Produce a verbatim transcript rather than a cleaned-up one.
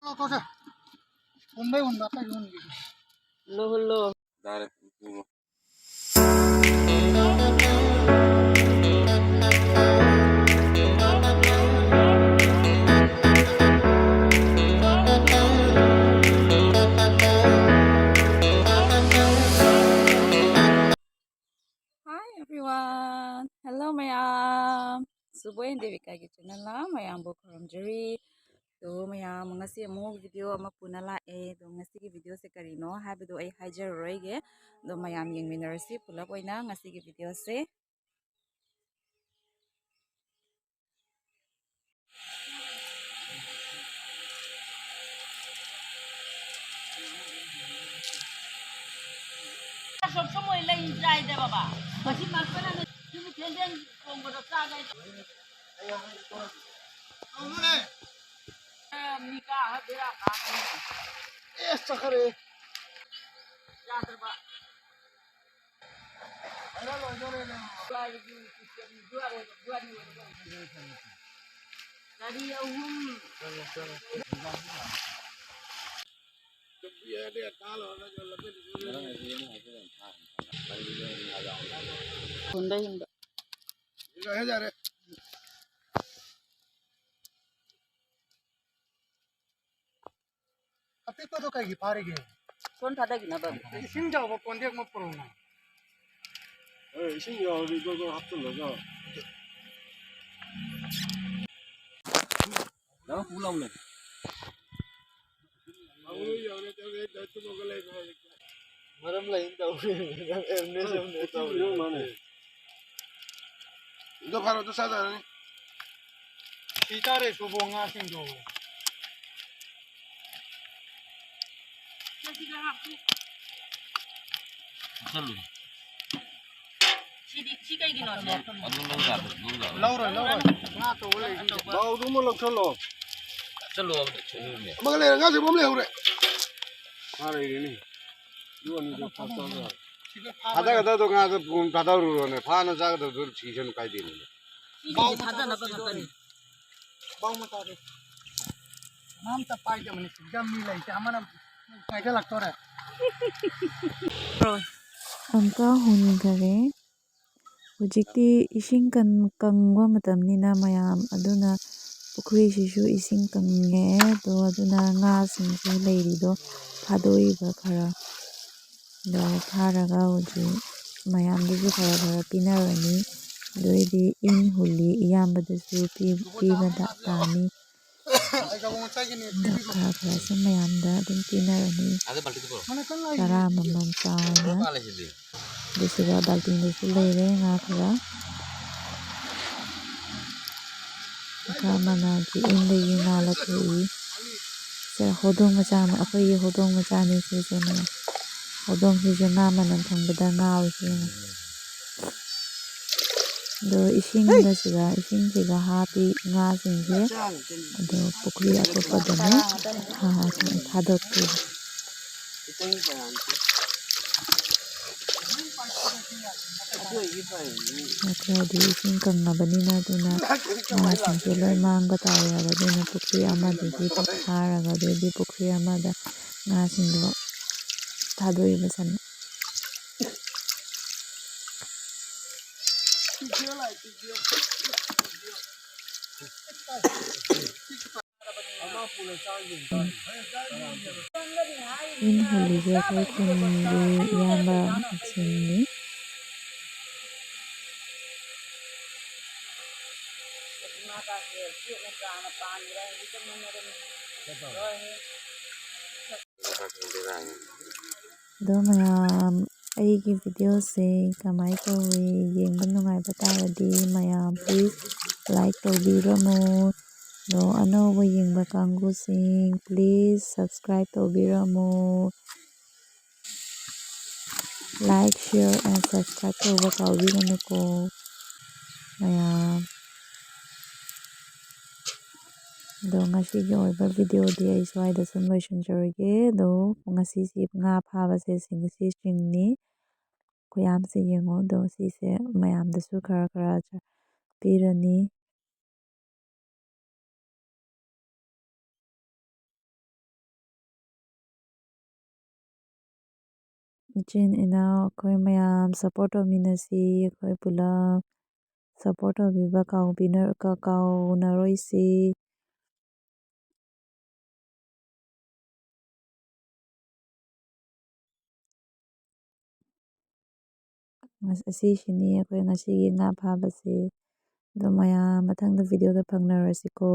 ꯇꯣꯛ, ꯇꯣꯛꯁꯦ꯫ ꯍꯨꯟꯕꯩ ꯍꯨꯟꯕ, ꯑꯇꯩ ꯍꯨꯟꯈꯤꯒꯦ꯫ ꯍꯨꯜꯂꯣ, ꯍꯨꯜꯂꯣ꯫ ꯌꯥꯔꯦ꯫ Hi everyone! Hello ꯃꯌꯥꯝ! ꯁꯨꯕꯣꯏ ꯗꯦꯕꯤꯀꯥꯒꯤ ꯆꯦꯅꯦꯜꯗ ꯃꯌꯥꯝꯕꯨ ꯈꯨꯔꯨꯝꯖꯔꯤ꯫ ꯑꯗꯣ ꯃꯌꯥꯝ, ꯉꯁꯤ ꯑꯃꯨꯛ ꯚꯤꯗꯤꯑꯣ ꯑꯃ ꯄꯨꯅ ꯂꯥꯛꯑꯦ꯫ ꯑꯗꯣ ꯉꯁꯤꯒꯤ ꯚꯤꯗꯤꯑꯣꯁꯦ ꯀꯔꯤꯅꯣ ꯍꯥꯏꯕꯗꯣ ꯑꯩ ꯍꯥꯏꯖꯔꯔꯣꯏꯒꯦ꯫ ꯑꯗꯣ ꯃꯌꯥꯝ ꯌꯦꯡꯃꯤꯟꯅꯔꯁꯤ ꯄꯨꯂꯞ ꯑꯣꯏꯅ ꯉꯁꯤꯒꯤ ꯚꯤꯗꯤꯑꯣꯁꯦ꯫ ꯑꯁꯣꯛ ꯁꯃꯣꯏ ꯂꯩ ꯆꯥꯏꯗ ꯕꯕꯥ꯫ ꯃꯁꯤ ꯃꯥꯁꯇꯔꯅ ꯁꯤꯕꯨ ꯊꯦꯟꯗꯦꯟ ꯆꯣꯡꯕꯗ ꯆꯥꯒꯦ꯫ ꯇꯧꯅꯨꯅꯦ꯫ ꯃꯤꯀꯥ ꯕꯦꯔꯥ ꯀꯥꯕꯅꯤ꯫ ꯑꯦ, ꯆꯠꯈ꯭ꯔꯦ꯫ ꯌꯥꯗ꯭ꯔꯕ꯫ ꯒꯥꯔꯤ ꯑꯍꯨꯝ꯫ ꯍꯨꯟꯕ ꯍꯨꯟꯕ꯫ ꯑꯄꯤꯛꯄꯗꯣ ꯀꯩꯒꯤ ꯐꯥꯔꯤꯒꯦ? ꯀꯣꯟ ꯊꯥꯗꯈꯤꯅꯕ꯫ ꯏꯁꯤꯡ ꯆꯥꯎꯕ ꯀꯣꯟꯗꯦꯛ ꯑꯃ ꯄꯨꯔꯛꯎꯅ꯫ ꯑꯦ, ꯏꯁꯤꯡ ꯌꯥꯎꯔꯗꯤ ꯒꯣ ꯒꯣ ꯍꯥꯞꯆꯤꯜꯂꯒ꯫ ꯅꯪ ꯄꯨ ꯂꯥꯎꯅꯦ꯫ ꯃꯔꯝ ꯂꯩꯅ ꯇꯧꯔꯤ꯫ ꯅꯪ ꯑꯦꯝꯅꯦꯁ ꯑꯃꯅꯦ ꯇꯧꯔꯤ꯫ ꯃꯥꯅꯦ꯫ ꯑꯗꯣ ꯐꯔꯣ, ꯑꯗꯨ ꯆꯥꯖꯔꯅꯤ꯫ ꯁꯤ ꯇꯥꯔꯦ ꯁꯨꯕꯣ ꯉꯥꯁꯤꯡꯗꯣ꯫ ꯍꯥꯞꯆꯜꯂꯨ꯫ ꯁꯤꯗꯤ, ꯁꯤ ꯀꯩꯒꯤꯅꯣ ꯁꯦ? ꯑꯗꯨ ꯂꯧ ꯌꯥꯗ꯭ꯔꯣ? ꯂꯧ ꯌꯥꯗ꯭ꯔꯣ? ꯂꯧꯔꯣꯏ, ꯂꯧꯔꯣꯏ꯫ ꯉꯥ ꯑꯆꯧꯕ ꯂꯩ꯫ ꯕꯥꯎꯗꯨꯃ ꯂꯧꯁꯜꯂꯣ꯫ ꯍꯥꯞꯆꯜꯂꯨ ꯍꯥꯏꯕꯗ ꯁꯣꯏꯕꯅꯦ꯫ ꯑꯃꯒ ꯂꯩꯔꯦ, ꯉꯥꯁꯦ ꯑꯃ ꯂꯩꯍꯧꯔꯦ꯫ ꯉꯥ ꯂꯩꯔꯦꯅꯦ꯫ ꯑꯗꯨ ꯑꯅꯤꯗꯣ ꯐꯥꯛ ꯇꯧꯔꯒ꯫ ꯊꯥꯗꯒꯗꯕꯗꯣ ꯉꯥꯗꯣ ꯄꯨꯡ ꯊꯥꯗꯔꯨꯔꯣꯅꯦ꯫ ꯐꯥꯅ ꯆꯥꯒꯗꯕꯗꯣ ꯁꯤꯁꯅꯨ ꯀꯥꯏꯗꯦꯅꯦ꯫ ꯁꯤꯁꯤꯡꯁꯦ ꯊꯥꯗꯅꯕ ꯉꯥꯛꯇꯅꯤ꯫ ꯕꯥꯎ ꯃꯆꯥꯗꯣ꯫ ꯑꯝꯇ ꯄꯥꯏꯗꯕꯅꯤ, ꯁꯤꯗ ꯃꯤ ꯂꯩꯇꯦ, ꯑꯃꯅ ꯄꯥꯏꯁꯜꯂꯛꯇꯣꯔꯦ꯫ ꯑꯃꯨꯛꯀ ꯍꯨꯟꯈꯔꯦ꯫ ꯍꯧꯖꯤꯛꯇꯤ ꯏꯁꯤꯡ ꯀꯪ-, ꯀꯪꯕ ꯃꯇꯝꯅꯤꯅ ꯃꯌꯥꯝ, ꯑꯗꯨꯅ ꯄꯨꯈ꯭ꯔꯤꯁꯤꯁꯨ ꯏꯁꯤꯡ ꯀꯪꯉꯦ꯫ ꯑꯗꯣ ꯑꯗꯨꯅ ꯉꯥꯁꯤꯡꯁꯨ ꯂꯩꯔꯤꯗꯣ ꯐꯥꯗꯣꯛꯏꯕ ꯈꯔ꯫ ꯑꯗꯣ ꯐꯥꯔꯒ ꯍꯧꯖꯤꯛ ꯃꯌꯥꯝꯗꯨꯁꯨ ꯈꯔ ꯈꯔ ꯄꯤꯅꯔꯅꯤ꯫ ꯑꯗꯨ ꯑꯣꯏꯗꯤ ꯏꯟ ꯍꯨꯜꯂꯤ ꯏꯌꯥꯝꯕꯗꯁꯨ ꯄꯤ-, ꯄꯤꯕ ꯇꯥ-, ꯇꯥꯅꯤ꯫ ꯑꯗꯣ ꯈꯔ ꯈꯔ ꯁꯨꯝ ꯃꯌꯥꯝꯗ ꯑꯗꯨꯝ ꯄꯤꯅꯔꯅꯤ꯫ ꯆꯔꯥ ꯑꯃꯃꯝ ꯆꯥꯎꯅ꯫ ꯑꯗꯨ ꯁꯤꯗ ꯕꯥꯜꯇꯤꯟꯗꯁꯨ ꯂꯩꯔꯦ ꯉꯥ ꯈꯔ꯫ ꯃꯈꯥ ꯃꯅꯥꯒꯤ ꯏꯟꯗꯒꯤ ꯉꯥ ꯂꯧꯊꯣꯛꯏ꯫ ꯁꯦ, ꯍꯧꯗꯣꯡ ꯃꯆꯥ ꯑꯃ, ꯑꯩꯈꯣꯏꯒꯤ ꯍꯧꯗꯣꯡ ꯃꯆꯥꯅꯤ ꯁꯤꯁꯦ꯫ ꯃꯌꯥꯝ ꯍꯧꯗꯣꯡꯁꯤꯁꯨ ꯉꯥ ꯃꯅꯝ ꯈꯪꯕꯗ ꯉꯥꯎꯔꯤꯁꯦ ꯌꯦꯡꯉꯣ꯫ ꯑꯗꯣ ꯏꯁꯤꯡꯗ ꯁꯤꯗ, ꯏꯁꯤꯡꯁꯤꯗ ꯍꯥꯞꯄꯤ ꯉꯥꯁꯤꯡꯁꯦ꯫ ꯑꯗꯣ ꯄꯨꯈ꯭ꯔꯤ ꯑꯇꯣꯞꯄꯗꯅ ꯊꯥ-, ꯊꯥꯗꯣꯛꯇꯣꯏꯕ꯫ ꯈꯔꯗꯤ ꯏꯁꯤꯡ ꯀꯪꯉꯕꯅꯤꯅ, ꯑꯗꯨꯅ ꯉꯥꯁꯤꯡꯁꯦ ꯂꯣꯏ ꯃꯥꯡꯕ ꯇꯥꯔꯦ ꯍꯥꯏꯕ꯫ ꯑꯗꯨꯅ ꯄꯨꯈ꯭ꯔꯤ ꯑꯃꯗꯒꯤ ꯐꯥꯔꯒ, ꯑꯗꯩꯗꯤ ꯄꯨꯈ꯭ꯔꯤ ꯑꯃꯗ ꯉꯥꯁꯤꯡꯗꯣ ꯊꯥꯗꯣꯛꯏꯕ ꯁꯟ꯫ ꯏꯟ ꯍꯨꯜꯂꯤꯁꯦ ꯑꯩꯈꯣꯏ ꯈꯨꯟꯒꯤ ꯏꯌꯥꯝꯕꯁꯤꯡꯅꯤ꯫ ꯑꯗꯣ ꯃꯌꯥꯝ, ꯑꯩꯒꯤ videoꯁꯦ ꯀꯃꯥꯏꯅ ꯇꯧꯏ? ꯌꯦꯡꯕ ꯅꯨꯡꯉꯥꯏꯕ ꯇꯥꯔꯗꯤ ꯃꯌꯥꯝ please like ꯇꯧꯕꯤꯔꯝꯃꯣ꯫ ꯑꯗꯣ ꯑꯅꯧꯕ ꯌꯦꯡꯕ ꯀꯥꯡꯕꯨꯁꯤꯡ please subscribe ꯇꯧꯕꯤꯔꯝꯃꯣ꯫ Like, share and subscribe ꯇꯧꯕ ꯀꯥꯎꯕꯤꯒꯅꯨꯀꯣ ꯃꯌꯥꯝ꯫ ꯑꯗꯣ ꯉꯁꯤꯒꯤ ꯑꯣꯏꯕ videoꯗꯤ ꯑꯩ ꯁ꯭ꯋꯥꯏꯗ ꯁꯨꯝ ꯂꯣꯏꯁꯤꯟꯖꯔꯒꯦ꯫ ꯑꯗꯣ ꯉꯁꯤꯁꯤ ꯉꯥ ꯐꯥꯕꯁꯦ ꯁꯤꯡ-, ꯁꯤꯁꯤꯡꯅꯤ꯫ ꯈꯨꯌꯥꯝꯁꯦ ꯌꯦꯡꯉꯣ꯫ ꯑꯗꯣ ꯁꯤꯁꯦ ꯃꯌꯥꯝꯗꯁꯨ ꯈꯔ ꯈꯔ ꯄꯤꯔꯅꯤ꯫ ꯏꯆꯤꯟ ꯏꯅꯥꯎ ꯑꯩꯈꯣꯏ ꯃꯌꯥꯝ support ꯇꯧꯃꯤꯟꯅꯁꯤ꯫ ꯑꯩꯈꯣꯏ ꯄꯨꯂꯞ support ꯇꯧꯕꯤꯕ ꯀꯥꯎꯕꯤꯅ-, ꯀꯥ-, ꯀꯥꯎꯅꯔꯣꯏꯁꯤ꯫ ꯉꯁ-, ꯑꯁꯤꯁꯤꯅꯤ ꯑꯩꯈꯣꯏ ꯉꯁꯤꯒꯤ ꯉꯥ ꯐꯥꯕꯁꯦ꯫ ꯑꯗꯣ ꯃꯌꯥꯝ ꯃꯊꯪꯗ video ꯗ ꯐꯪꯅꯔꯁꯤꯀꯣ꯫